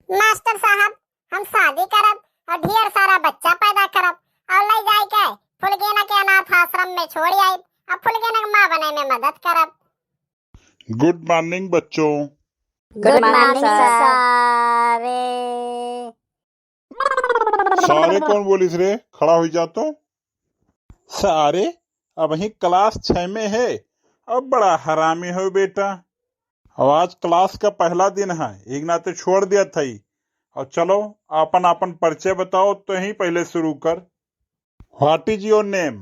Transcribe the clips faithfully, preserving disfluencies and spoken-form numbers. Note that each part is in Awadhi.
मास्टर साहब, हम शादी करब और ढेर सारा बच्चा पैदा करब और लई जाए के फुलगेना के अनाथ आश्रम में छोड़ आइब और फुलगेना के माँ बने में मदद करब। गुड मॉर्निंग बच्चों। गुड मॉर्निंग सर। सारे कौन बोलिस रे? खड़ा हुई जा तो। सारे, अबहीं क्लास छह में है, अब बड़ा हरामी हो बेटा। अब आज क्लास का पहला दिन है, एक नाते छोड़ दिया था ही। और चलो, आपन आपन परिचय बताओ तो ही पहले शुरू कर। What is your name?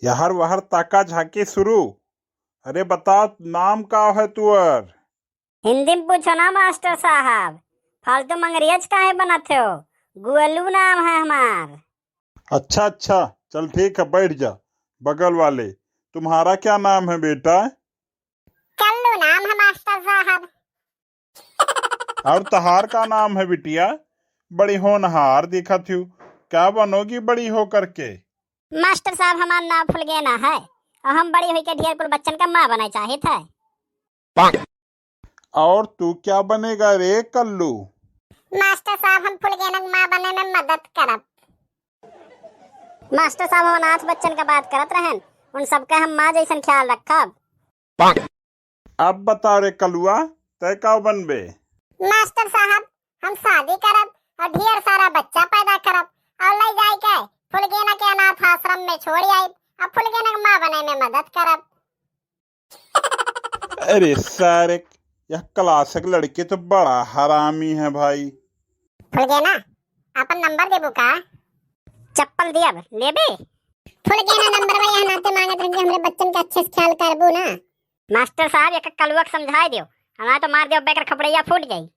यहर वहर ताका झाकी शुरू। अरे बता, नाम का है तुअर? हिंदी में पूछो ना मास्टर साहब, फालतू में अंग्रेज काहे बनत हो? गुअलू नाम है हमार। अच्छा अच्छा, चल ठीक है, बैठ जा। बगल वाले, तुम्हारा क्या नाम है बेटा? कल्लू नाम है मास्टर साहब। और तहार का नाम है बिटिया? बड़ी होनहार दिखत हूँ, क्या बनोगी बड़ी हो करके? मास्टर साहब, हमार नाम फुलगेना है और हम बड़ी होइके ढेर कुल बच्चन का माँ बने चाहित है। और तू क्या बनेगा रे कल्लू? मास्टर साहब, हम फुलगेना के माँ बने में मदद करब। मास्टर साहब, हम अनाथ बच्चन का बात करत रहन, उन सबका हम माँ जैसन ख्याल रखब। अब बता रे कलुआ, तय का बनबे? मास्टर साहब, हम शादी करब और ढेर सारा बच्चा पैदा करब और लई जाए के फुलगेना के अनाथ आश्रम में छोड़ आइब और फुलगेना के माँ बने में मदद करब। अरे सारे, यह क्लास के लड़के तो बड़ा हरामी है भाई। फुलगेना, अपन नंबर देबू का? चप्पल दियब, लेबे? फुलगेना नंबर में यह नाते मांगत रहन कि हमरे बच्चन के अच्छे से ख्याल करबू ना। मास्टर साहब, एक कलुआ के समझाए दियो, हमारे तो मार दियो, बेकर खपड़ैया फूट जाई।